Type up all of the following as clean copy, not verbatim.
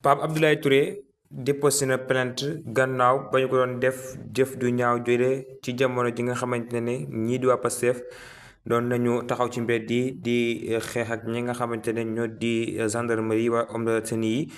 Pape Abdoulaye Touré déposé na plainte gannaaw ba ñu ko doon def jëf du ñaaw jële ci jamono ji nga xamante ne ñii di waa Pastef doon nañu taxaw ci mbedd yi di xeex ak ñi nga xamante ne ñoo di gendarmerie waa homme de tenue yi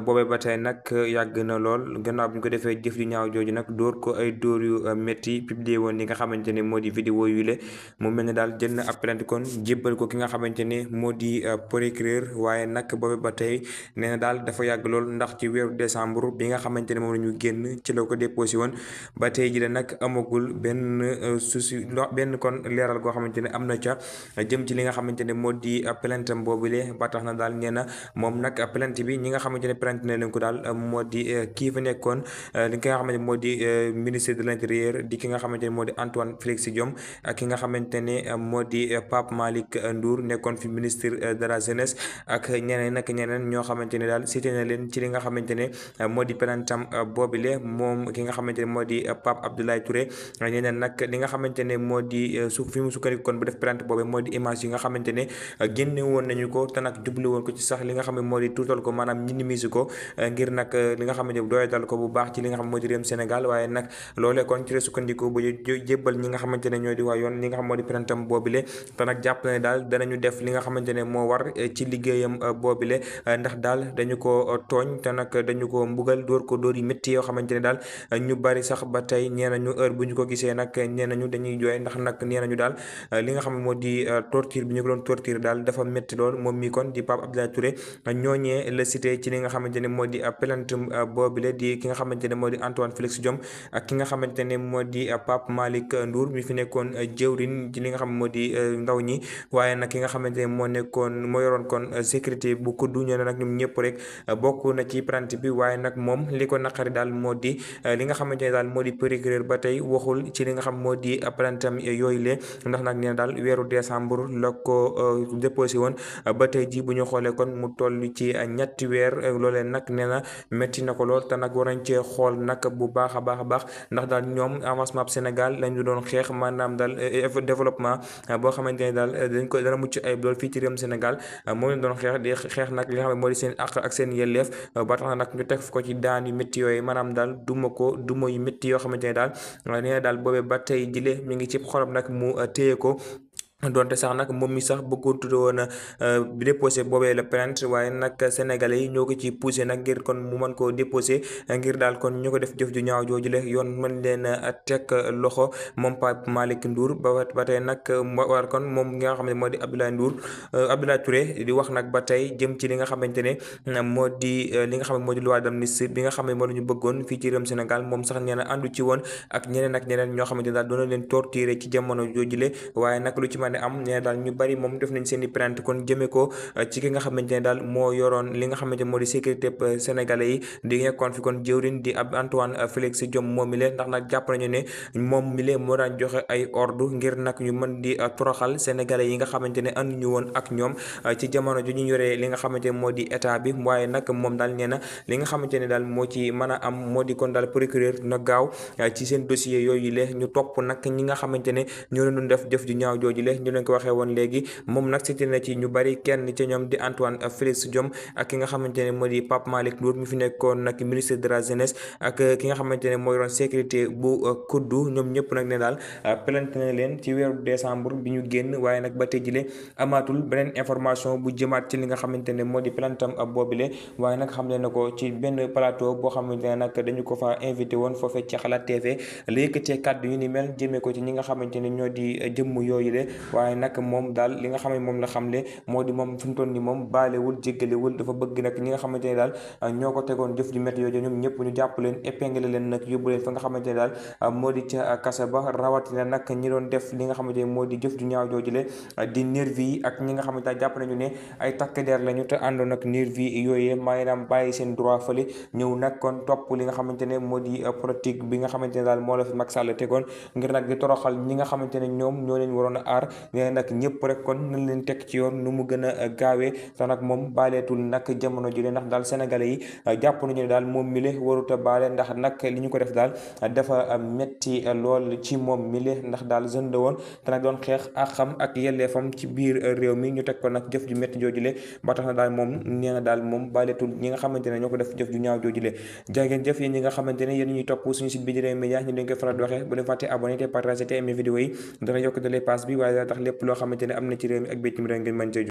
boobee ba tey nag yàgg na lool gannaaw bi ñu ko defee jëf ju ñaaw jooju nag dóor ko ay dóor yu métti publié woon li nga xamante ne moo di vidéo yu le mu mel ne daal jël na ab plainte kon jébbal ko ki nga xamante ne moo di procureur waaye nag boobee ba tey nee na daal dafa yàgg lool ndax ci weeru décembre bi nga xamante ne moom la ñu génn ci la ko déposé woon ba tey ji la nag amagul benn souci benn kon leeral goo xamante ne am na ca jëm ci li nga xamante ne moo di plainte boobule ba tax na daal nee na moom nag plainte bi ñi nga xamante ne plainte ne leen ko daal moo di kii fa nekkoon li nga xamante ne moo di ministre de l'intérieur di ki nga xamante ne moo di Antoine Félix Diome ak ki nga xamante ne moo di Pape Malick Ndour nekkoon fi ministre de la jeunesse ak ñeneen ak ñeneen ñoo xamante ne daal cité na leen ci li nga xamante ne moo di plaintam boobile moom ki nga xamante ne moo di Pape Abdoulaye Touré ñeneen nag li nga xamante ne moo di fi mu sukkandiku kon bu def plainte boobu moo di image yi nga xamante ne génne woon nañu ko te nag jublu woon ko ci sax li nga xam ne moo di tuutal ko maanaam minimiser ko ngir nag li nga xamante ne doyatal ko bu baax ci li nga xam moo di réewum Sénégal waaye nag loolee kon ci la sukkandiku bu jébbal ñi nga xamante ne ñoo di waa yoon li nga xam moo di plaintam boobile te nag jàpp ne daal danañu def li nga xamante ne moo war ci liggéeyam boobile ndax daal dañu ko tooñ te nag dañu ko mbugal dóor ko dóor yi métti yoo xamante ne daal ñu bari sax ba tey nee nañu heure bu ñu ko gisee nag nee nañu dañuy jooy ndax nag nee nañu daal li nga xam ne moo di torture bi ñu ko doon torture daal dafa métti lool moom mi kon di Pape Abdoulaye Touré ñooñee la cité ci li nga xamante ne moo di plainte boobile di ki nga xamante ne moo di Antoine Félix Diome ak ki nga xamante ne moo di Pape Malick Ndour mi fi nekkoon jëwrin ci li nga xam moo di ndaw ñi waaye nag ki nga xamante ne moo nekkoon moo yoroon kon sécurité bu kuddu ñoo ne nag ñoom ñëpp rek bokk na ci plainte bi waaye nag moom li ko naqari daal moo di li nga xamante ne daal moo di procureur ba tey waxul ci li nga xam moo di plaintam yooyu lee ndax nag nee na daal weeru décembre la ko déposé woon ba tey ji bu ñu xoolee kon mu toll ci ñetti weer loolee nag nee na métti na ko lool te nag war nañ cee xool nag bu baax a baax a baax ndax daal ñoom avancement Sénégal lañu doon xeex maanaam daal développement boo xamante ne daal dañ ko dana mucc ay lool fii ci réewum Sénégal moo leen doon xeex di xeex nag li nga xam ne moo di seen àq ak seen yelleef ba tax na nag ñu teg ko ci daan yu métti yooyu maanaam daal duma yu métti yoo xamante ne daal nee na daal boobee ba tey jile mi ngi ci xolam nag mu téye ko donte sax nag moom mi sax bëggoon tudd woon déposé boobee la plainte waaye nag sénégalais yi ñoo ko ci poussé nag ngir kon mu mën koo déposé ngir daal kon ñu ko def jëf ju ñaaw jooju le yoon mën leen teg loxo moom Pape Malick Ndour ba tey nag war kon moom nga xam ne moo di Abdoulaye Ndour Abdoulaye Touré di wax nag ba tey jëm ci li nga xamante ne moo di li nga xam ne moo di loi d'amnistie bi nga xam ne moo la ñu bëggoon fii ci réewum Sénégal moom sax nee na àndu ci woon ak ñeneen ñoo xamante ne daal doona leen torturer ci jamono jooju le waaye nag lu ci ne am ne daal ñu bari moom def nañ seen i plainte kon jëmee ko ci ki nga xamante ne daal moo yoroon li nga xamante ne moo di sécurité sénégalais yi di nekkoon fi kon jëwriñ di ab Antoine Félix Diome moom mi leen ndax nag jàpp nañu ne moom mi leen moo daan joxe ay ordre ngir nag ñu mën di toroxal sénégalais yi nga xamante ne ànd ñu woon ak ñoom ci jamono ju ñu yoree li nga xamante ne moo di état bi waaye nag moom daal nee na li nga xamante ne daal moo ci mën a am moo di kon daal procureur na gaaw ci seen dossier yooyu le ñu topp nag ñi nga xamante ne ñoo leen doon def jëf ju ñaaw jooju le ñu leen ko waxee woon léegi moom nag cité na ci ñu bari kenn ci ñoom di Antoine Félix Diome ak ki nga xamante ne moo di Pape Malick Ndour mi fi nekkoon nag ministre de la jeunesse ak ki nga xamante ne moo yoroon sécurité bu kuddu ñoom ñëpp nag ne daal plainte na leen ci weeru décembre bi ñu génn waaye nag ba tey jile amaatul beneen information bu jëmaat ci li nga xamante ne moo di plaintam boobile waaye nag xam na ko ci benn plateau boo xamante ne nag dañu ko fa invité woon foofee ci Xalaat TV la yëkkatee kàddu yu ni mel jëmee ko ci ñi nga xamante ne ñoo di jëmm yooyu de waaye nag moom daal li nga xam ne moom la xamle moo di moom fi mu toll nii moom baalewul jéggalewul dafa bëgg nag ñi nga xamante ne daal ñoo ko tegoon jëf ju métti yooyu ñoom ñëpp ñu jàpp leen épingle leen nag yóbbu leen fa nga xamante ne daal moo di ca kasa ba rawatina nag ñi doon def li nga xamante ne moo di jëf ju ñaaw jooju le di nervi yi ak ñi nga xamante ne jàpp nañu ne ay takk der lañu te àndoon ak nervi yooyee maanaam bàyyi seen droit fële ñëw nag kon topp li nga xamante ne moo di politique bi nga xamante ne daal moo la fi Macky Sall tegoon ngir nag di toroxal ñi nga xamante ne ñoom ñoo leen waroon a aar nee nag ñëpp rek kon nañ leen teg ci yoon nu mu gën a gaawee sax nag moom baaleetul nag jamono ji ndax daal sénégalais yi jàpp nañu ne daal moom mile waruta baale ndax nag li ñu ko def daal dafa metti lool ci moom mile ndax daal jeune la woon te nag doon xeex ak xam ak yelleefam ci biir réew mi ñu teg ko nag jëf ju metti joojule ba tax na daal moom nee na daal moom baaleetul ñi nga xamante ne ñoo ko def jëf ju ñaaw joojule jaa ngeen jëf yéen ñi nga xamante ne yéen ñuy topp suñu site bi di Rewmi Média ñu leen koy faral di waxee bu leen fàtte abonné te partager te aimer vidéo yi dana yokk dalee pass bi waaye daa tax lépp loo xamante ne am na ci réew mi ak bitim réew ngeen mën